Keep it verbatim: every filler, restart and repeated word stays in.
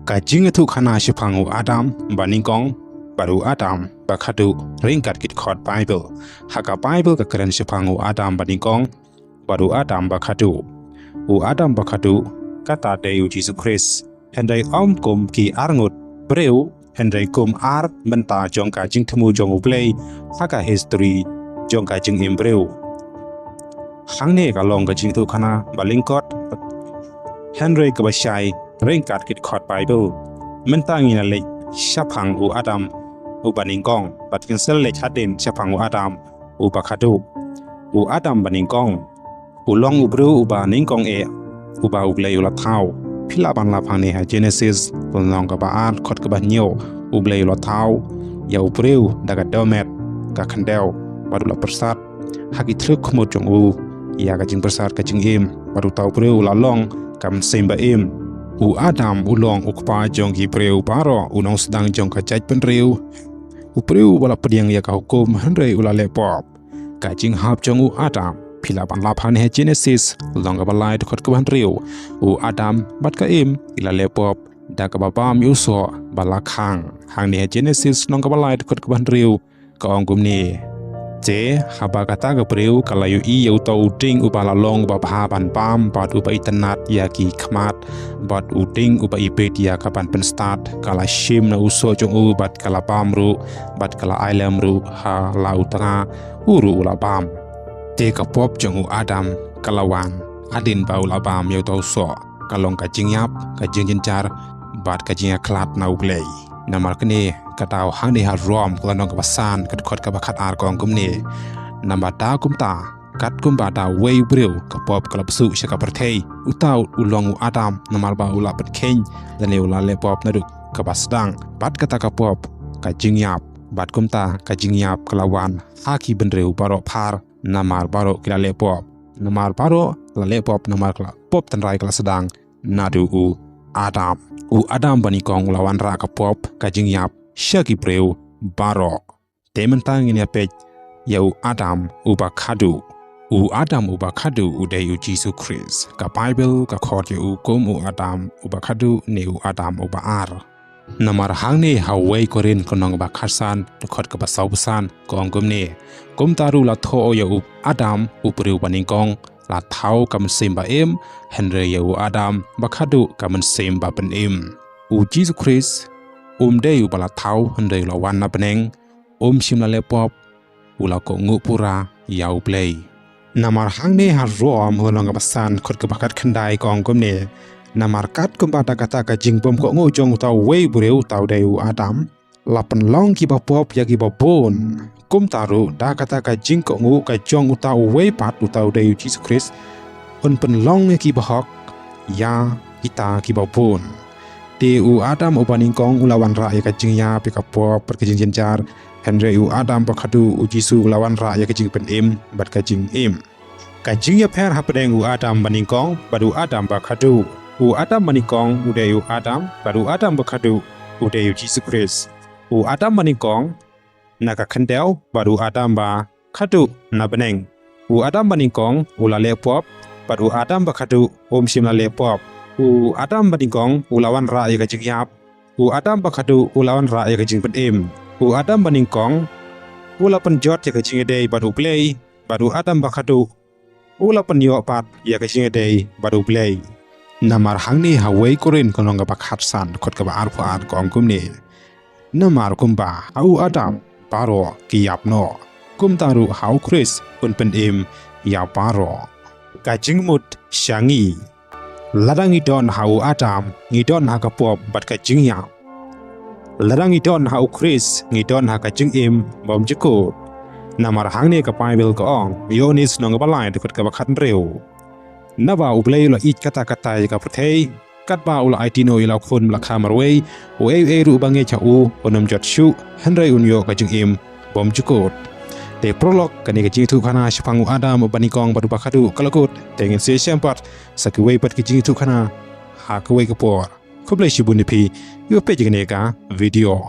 Ka jingïathuhkhana shaphang u Adam ba nyngkong bad u Adam ba khadduh ryngkat ki dkhot Baibl. Ha ka Baibl ka kren shaphang u Adam ba nyngkong bad u Adam ba khadduh. U Adam ba khadduh kata dei u Jisu Khrist. Hynrei ym kum ki arngut briew, hynrei kum ar bynta jong ka jingthmu jong U Blei ha ka history jong ka jingim briew. Hangne ka long ka jingïathuhkhana ba lyngkot, hynrei kaba shai ryngkat ki dkhot Baibl. Mynta ngin ïa leit shaphang u Adam uba nyngkong bad ngin sa leit hadien shaphang u Adam uba khadduh. U Adam ba nyngkong u long u briew uba nyngkong eh uba U Blei u la thaw. Phi lah ban lap hangne ha Genesis lynnong kaba ar, dkhot kaba hynñiew. U Blei u la thaw ïa u briew da ka dewmet, ka khyndew, bad u la pyrsad ha ki tyrkhmut jong u ïa ka jingpyrsad ka jingim, bad uta u briew u la long ka mynsiem ba im. U Adam u long u kpa jong ki briew baroh, u nongsdang jong ka jaitbynriew, u briew uba la pdiang ïa ka hukum, hynrei u la leh pop. Ka jinghap jong u Adam, phi lah ban lap hangne ha Genesis lynnong kaba lai, dkhot kaba hynriew. U Adam bad ka Im ki la leh pop da kaba bam ïa u soh ba la khang. Hangne ha Genesis lynnong kaba lai, dkhot kaba hynriew, ka ong kumne: Te haba kata ka briew ka la ïohi ïa uta u dieng uba la long uba bha ban bam bad uba itynnad ïa ki khmat, bad u dieng uba ibit ïa kaban pynstad, ka la shim na u soh jong u bad ka la bam ruh, bad ka la ai lem ruh ha la u tnga, u ruh u la bam. Te ka pop jong u Adam ka la wan hadien ba u la bam ïa uta u soh. Ka long ka jingïap, ka jingjynjar, bad ka jingïakhlad na U Blei. Namar kane ka daw hangne ha Rom ka lynnong kaba san, ka dkhot kaba khatar, ka ong kumne: Namar da kumta, kat kumba da uwei u briew ka pop ka la bsuh sha ka pyrthei, uta u long u Adam, namar ba u la pynkheiñ lane u la leh pop naduh kaba sdang. Bad kata ka pop, ka jingïap, bad kumta ka jingïap ka la wan ha ki bynriew baroh phar, namar baroh ki la leh pop. Namar baroh la leh pop, namar ka la pop tynrai ka la sdang naduh u Adam. U Adam ba nyngkong u la wanrah ka pop, ka jingïap sha ki briew baroh. Te mynta ngin ïa peit ïa u Adam uba khadduh. U Adam uba khadduh u dei u Jisu Khrist. Ka Baibl ka khot ïa u kum u Adam uba khadduh ne u Adam uba ar. Namar hangne ha uwei Korinth lynnong kaba khatsan, dkhot kaba sawphew san, ka ong kumne: Kumta ruh la thoh ïa u Adam u briew ba nyngkong la thaw ka mynsiem ba im, hynrei ïa u Adam ba khadduh ka mynsiem ba pynim. U Jisu Khrist um dei uba la thaw, hynrei u la wan na bneng, um shym la leh pop, u la kohnguh pura ïa U Blei. Namar hangne ha Rom lynnong kaba san, dkhot kaba khatkhyndai, ka ong kumne: Namar kat kumba da kata ka jingbymkohnguh jong uta uwei u briew, uta u dei u Adam, la pynlong kiba pop ïa kiba bun, kumta ruh da kata ka jingkohnguh ka jong uta uwei pat, uta u dei u Jisu Khrist, un pynlong ïa kiba hok ïa kita kiba bun. Te u Adam uba nyngkong u la wanrah ïa ka jingïap, ïa ka pop bad ka jingjynjar, hynrei u Adam ba khadduh, u Jisu, u la wanrah ïa ka jingpynim bad ka jingim. Ka jingïapher hapdeng u Adam ba nyngkong bad u Adam ba khadduh. U Adam ba nyngkong u dei u Adam, bad u Adam ba khadduh u dei u Jisu Khrist. U Adam ba nyngkong na ka khyndew, bad u Adam ba khadduh na bneng. U Adam ba nyngkong u la leh pop, bad u Adam ba khadduh um shym la leh pop. U Adam ba nyngkong u la wanrah ïa ka jingïap. U Adam ba khadduh u la wanrah ïa ka jingpynim. U Adam ba nyngkong u la pynjot ïa ka jingïadei bad U Blei, bad u Adam ba khadduh u la pynïoh pat ïa ka jingïadei bad U Blei. Namar hangne ha uwei Korinth ka lynnong kaba khatsan, dkhot kaba arphew ar, ka ong kumne: Namar kumba ha u Adam baroh ki ïap noh, kumta ruh ha u Khrist un pynim ïa baroh. Ka jingmut sha ngi. Lada ngi don ha u Adam, ngi don ha ka pop bad ka jingïap. Lada ngi don ha u Khrist, ngi don ha ka jingim bymjukut. Namar hangne ka Baibl ka ong, Ïoannis lynnong kaba lai, dkhot kaba khathynriew: Naba U Blei u la ïeit katta katta ïa ka pyrthei, katba u la aiti noh ïa la u khun ba la kha marwei, uei uei ruh uba ngeit ha u un ym jot shuh, hynrei un ïoh ka jingim bymjukut. Te paralok, kane ka jingïathuhkhana shaphang u Adam uba nyngkong bad uba khadduh ka la kut. Te ngin sa ïashem pat sa kiwei pat ki jingïathuhkhana ha kawei ka por. Khublei shibun ïa phi kiba peit ïa kane ka video.